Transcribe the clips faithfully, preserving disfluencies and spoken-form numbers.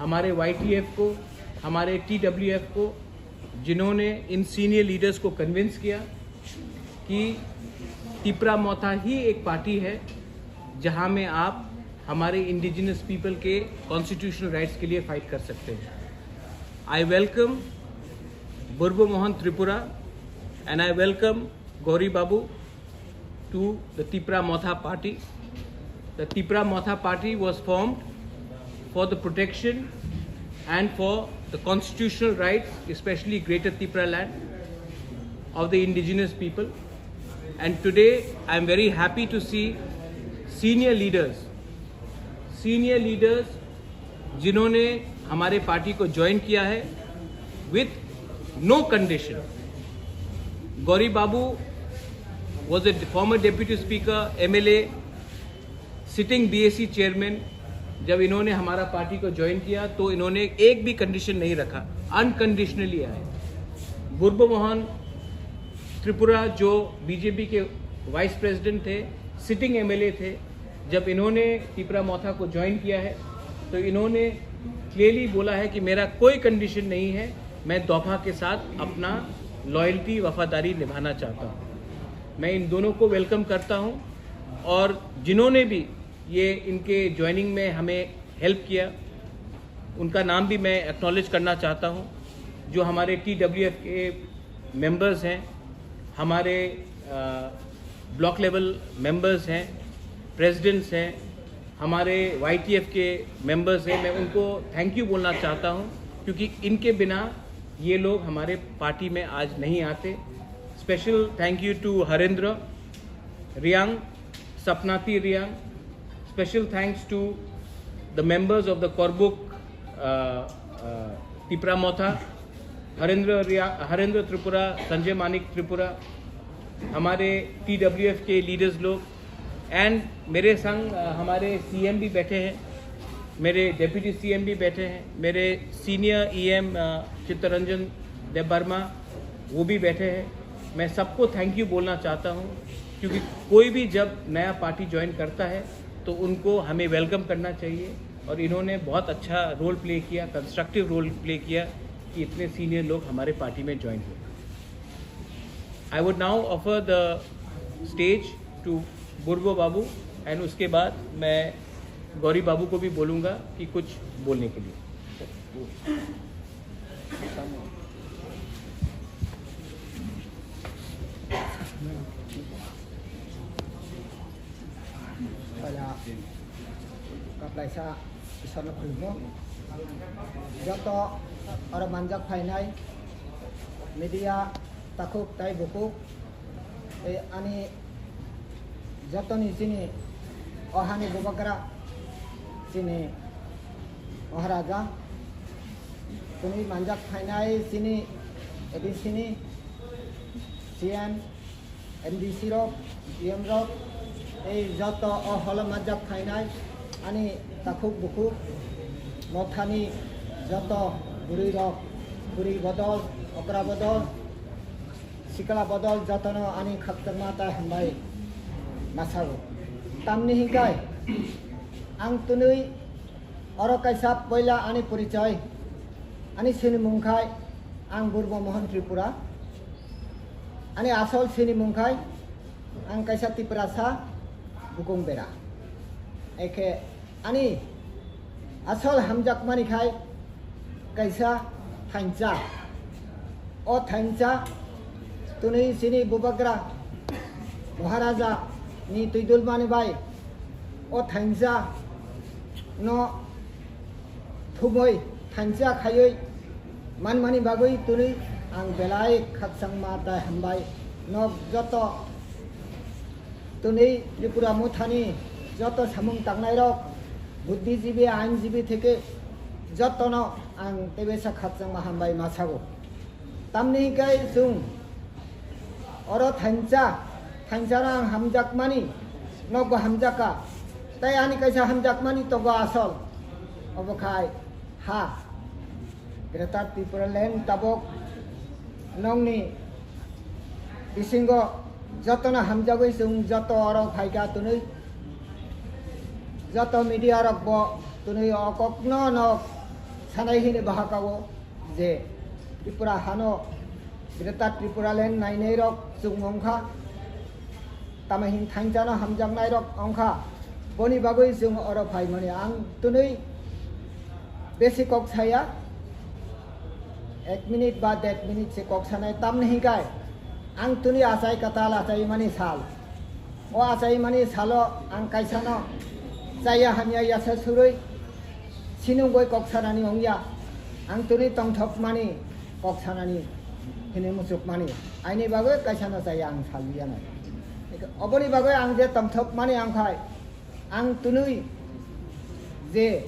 हमारे वाईटीएफ को, हमारे टीडब्ल्यूएफ को, जिन्होंने इन सीनियर लीडर्स को कन्विंस किया कि तिपरा मोथा ही एक पार्टी है जहां में आप हमारे इंडिजिनस पीपल के कॉन्स्टिट्यूशनल राइट्स के लिए फाइट कर सकते हैं। I welcome Burbo Mohan Tripura and I welcome Gauri Babu to the Tipra Motha party. The Tipra Motha party was formed for the protection and for the constitutional rights, especially Greater Tipra land, of the indigenous people. And today, I am very happy to see senior leaders, senior leaders जिन्होंने हमारे पार्टी को ज्वाइन किया है with no condition. Gauri Babu was a former deputy speaker, MLA, sitting BAC chairman. जब इन्होंने हमारा पार्टी को ज्वाइन किया तो इन्होंने एक भी कंडीशन नहीं रखा, अनकंडीशनली आए। बुर्बो मोहन त्रिपुरा जो बीजेपी के वाइस प्रेसिडेंट थे, सिटिंग एमएलए थे, जब इन्होंने तिपरा मोथा को ज्वाइन किया है तो इन्होंने क्लियरली बोला है कि मेरा कोई कंडीशन नहीं है, मैं दोफा के साथ अपना लॉयल्टी, वफादारी निभाना चाहता हूँ। मैं इन दोनों को वेलकम करता हूँ और जिन्होंने भी ये इनके ज्वाइनिंग में हमें हेल्प किया, उनका नाम भी मैं एक्नॉलेज करना चाहता हूँ। जो हमारे टीडब्ल्यूएफ के मेंबर्स हैं, हमारे ब्लॉक लेवल मेंबर्स हैं, प्रेसिडेंट्स हैं, हमारे वाईटीएफ के मेंबर्स हैं, मैं उनको थैंक यू बोलना चाहता हूँ, क्योंकि इनके बिना ये लोग हमारे पार्टी में आज नहीं आते। Special thank you to Harendra रियांग, सपनाती Reang. Special thanks to the members of the Korbuk, uh, uh, Tipra Motha, Harendra रिया, हरेंद्र त्रिपुरा, संजय मानिक त्रिपुरा, हमारे टीडब्ल्यूएफ के लीडर्स लोग, एंड मेरे संग, अ, हमारे सीएम भी बैठे हैं, मेरे डेप्यूटी सीएम भी बैठे हैं, मेरे सीनियर ईएम, अ, चित्तरंजन देव वर्मा, वो भी बैठे हैं। मैं सबको थैंक यू बोलना चाहता हूँ, क्योंकि कोई भी जब नया पार्टी ज्वाइन करता है तो उनको हमें वेलकम करना चाहिए, और इन्होंने बहुत अच्छा रोल प्ले किया, कंस्ट्रक्टिव रोल प्ले किया कि इतने सीनियर लोग हमारे पार्टी में ज्वाइन हुए। I would now offer the stage to बुर्बो बाबू, एंड उसके बाद मैं गौरी बाबू को भी बोलूँगा कि कुछ बोलने के लिए। Kaplaisa Iswarno khulumgo. Joto oro manjak phainai media takhuk tai bukhuk, tei ani jotoni chini o hani bubagra chini Maharaja, tini manjak phainai chini A D C ni C M, M D C rok, D M rok, tei joto o holo manjak phainai ani takhuk bukhuk mothani joto bwrwi rok, bwrwi bodol, okra bodol, sikla bodol jotono ani khakchangma tei hambai masago. Tamni hinkhai ang twnwi oro kaisa poila ani porichoi, ani sinimung khai ang Burbo Mohan Tripura. Ani asol sinimung khai ang kaisa Tiprasa bukung bera. Ekhe ani asol hamjakmani khai kaisa thansa. O thansa twnwi chini bubagra Maharaja ni twidulmani bai o thansa no thumwi thansa khaiwi manmani bagwi twnwi ang belai khakchangma tei hambai nok joto twnwi Tripura mothani joto samung tangnairok, buddhijibi, ainjibi theke jotono ang tebesa khakchangma hambai masago. Tamni hingkhe chwng oro thansa, thansano ang hamjakmani, nokbo hamjakha, tei ani kaisa hamjakmani togo asol. Obo khai ha, Greater Tripura Land tabok nokni bisingo jotono hamjagwi chwng joto oro phaikha twnwi. Joto media rokbo twnwi o kokno nok Sanai hini bahakao je Tripura hano Greater Tripura Land nainai rok chwng wngkha, tamo hin thangjano hamjaknai rok wngkha, boni bagwi chwng oro phaimani ang twnwi besi kok saya, ek minute ba der minute se kok sanai, tamni hinkai ang twnwi achai kwtal achaimani sal. O achaimani salo ang kaisano chaya hamya yasa surwi sinungwi kok sanani wngya. Ang twnwi tongthokmani kok sanani hinwi muchukmani. Aini bagwi kaisano chaya ang saliyano. Oboni bagwi ang je tongthokmani ang khai, ang twnwi je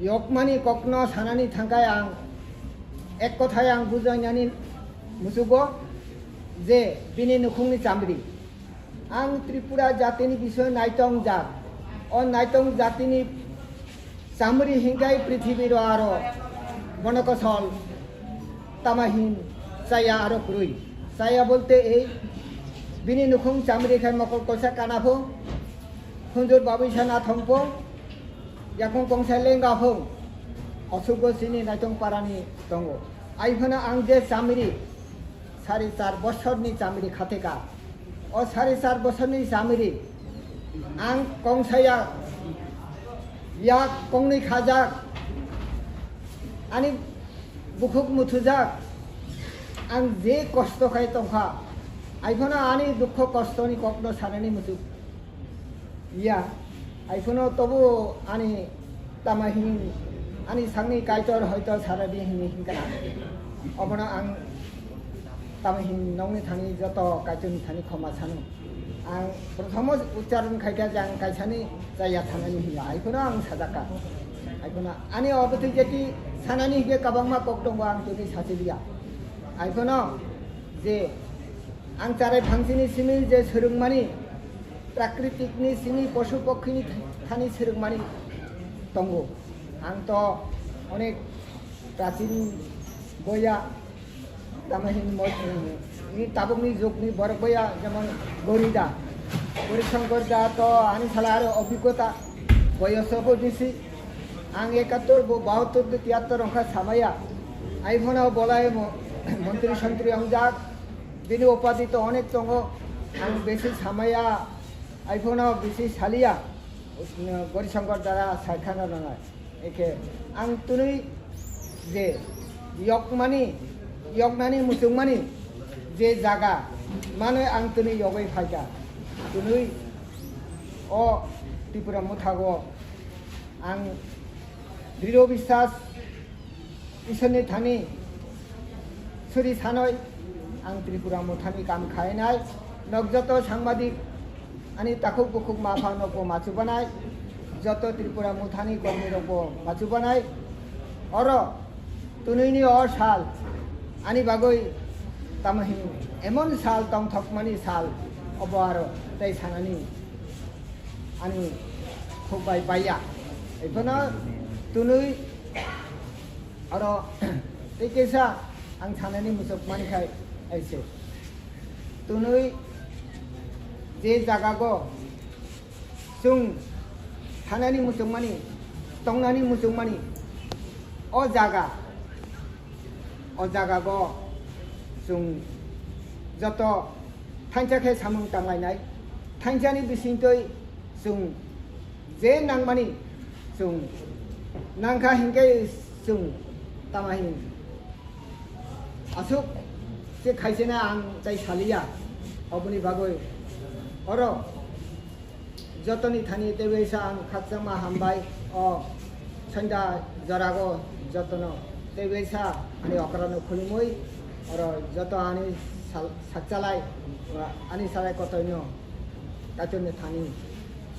yokmani kokno sanani thangkai ang ek kothai ang bujainani muchugo je bini nukhungni chamri. Ang Tripura jatini bisoy naitong jak. O naitong jatini chamri hinkai prithibiro aro bono kosol tamahin chaya aro kwrwi. Chaya bolte ei bini nukhung chamri khai mokol kosa kana phung, hunjur babui sana thong phung, yakung kongsa lenga phung, osugo sini naitong parani tongo. Aiphano ang je chamri sari char bosorni chamri khateka. O sari char bosorni chamri ang kongsaya yak kongni khajak, ani bukhuk muthujak, ang je kosto khai tongkha, aiphano ani dukho kostoni kokno sanani muchuk. Ya, aiphano tobo ani tama hin, ani sangni kaitor hoito saradi hini hinkana. Obono ang tama hin nongni thani joto kaitorni thani khoma sanu. Ang prothomo uchcharon khaikha je ang kaisani chaya thanani hiya. Aiphano ang sajaka. Aiphano ani obo twi jeti sanani hiye kabangma kok tongo ang tini sachiliya. Aiphano je ang charai phangsini simi je swrwngmani Prakritikni simi posu pokhini thani swrwngmani tongo. Ang to onek prachin boya, tamo hin mo-, ni tabukni jugni borok boya, jemon Gorida. Gori Shankar da to ani sala aro obhigota, boyoso bo bisi. Ang ekattor bo bahattor de tiyattor ongkha samaya. Aiphano bolai mo-, montri sontri ongjak. Bini upadi to onek tongo. Ang besi samaya. Aiphano bisi saliya, Gori Shankar dara saikhana nangnai. Eke ang twnwi je yokmani, yoknani muchungmani je jaga manwi ang twnwi yogwi phaikha. Twnwi o Tripura mothago ang dridho biswas Iswrni thani suri sanoi ang Tripura mothani kam khainai. Nok joto sangbadik ani takhuk bukhuk ma pha nokbo machubanai. Joto Tripura mothani kormi rokbo machubanai. Oro tunini o sal ani bagoi tamo hin emon sal tongthokmani sal obo aro tei sanani ani khuk bai baiya. Ephano tunui aro tei kesa ang thanani muchuk mani khai aise. Tunui je jaga go chwng thanani muchuk mani, tongnani muchuk mani, o jaga, o jaga go chwng joto thansa khe samung tanglainai, thansani bisingtwi chwng je nangmani chwng nangkha hinkhe chwng tamahin aswk se khaisena ang tai saliya, oboni bagwi oro jotoni thani teibo sa ang khakchangma hambai o sanda jorago jotono teibo sa ani okrano khulumui oro joto ani sal-, sakchalai ani salai kotoino kaitorni thani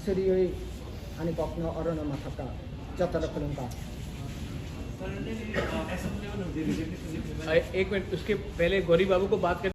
suriui ani kokno orono mathaka jotono khulumkha. एक मिनट, उसके पहले गौरी बाबू को बात कर